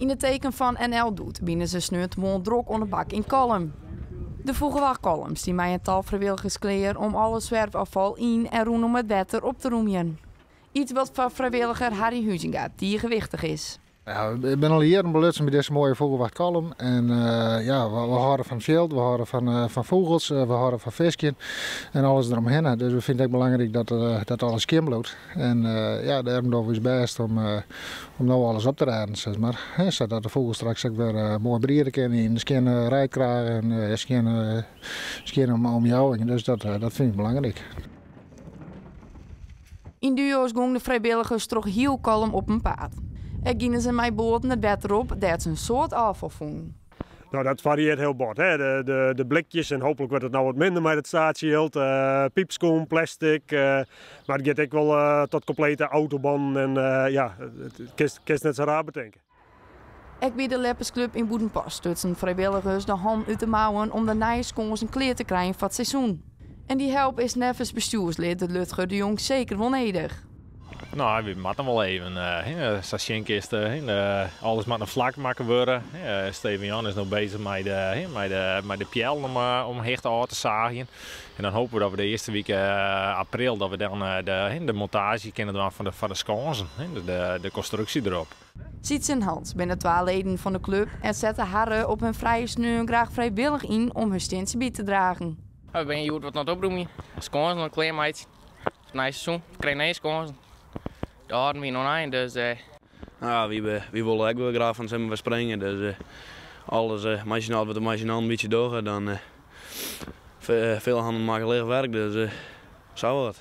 Yn it teken fan NL Doet wiene se sneontemoarn drok oan de bak yn Kollum. De Fûgelwacht Kollum stie mei in tal frijwilligers klear om alle swerfôffal yn en rûnom it wetter op te rûmjen. Iets wat foar frijwilliger Harry Huizinga tige wichtich is. Ja, ik bin al jierren belutsen by dizze moaie Fûgelwacht Kollum. En ja, we hâlde fan it fjild, we hâlde fan fûgels, we hâlde fan fiskjen en alles deromhinne. Dus we fine it ek belangryk dat alles skjin bliuwt. En ja, dêrom dogge we ús bêst om no alles op te rêden, sis mar. Sadat de fûgels straks ek wer moai briede kinne yn in skjinne reidkraach en skjinne omjouwing. Dus dat fyn ik belangryk. Yn duo's gongen de frijwilligers troch hiel Kollum op 'en paad. Ek giene se mei boaten it wetter op, dêr't se in soad ôffal fûnen. Nou, dat varieert hiel bot. Hè. De blikjes en hooplik wurdt it no wat minder mei it statiejild. Pypskom, plastic. Mar it giet ek wol tot komplete autobannen en ja, it kinst net sa raar betinke. Ek by de Leppersklup yn Bûtenpost stutsen frijwilligers de hannen út de mouwen om de nije skânsen klear te krijen foar it seizoen. En dy help is neffens bestjoerslid Lutger de Jong seker wol nedich. No, wy moatte wol even, sa sjen kinst, alles moat noch flak makke wurde. Steven Jan is no bezich mei de peallen om hichte ôf te saagjen. En dan hoopje we dat we de earste wike april dat we dan de montaazje kinne dwaan fan de skânsen, de konstruksje derop. Sytse en Hans binne twa leden fan de klup en sette harren op hun frije sneon graach frijwillich yn om hun stientsje by te dragen. We binne hjoed wat oan it oprûmjen, skânsen oan it klearmeitsjen. It nije seizoen, we krije nije skânsen. De âlden wiene oan ein, dus. Nou, wy wolle ek wol graach fan it simmer wer springe, dus alles mei syn allen, wat we mei syn allen in bytsje dogge, dan veel handen maken licht werk, dus sa wat.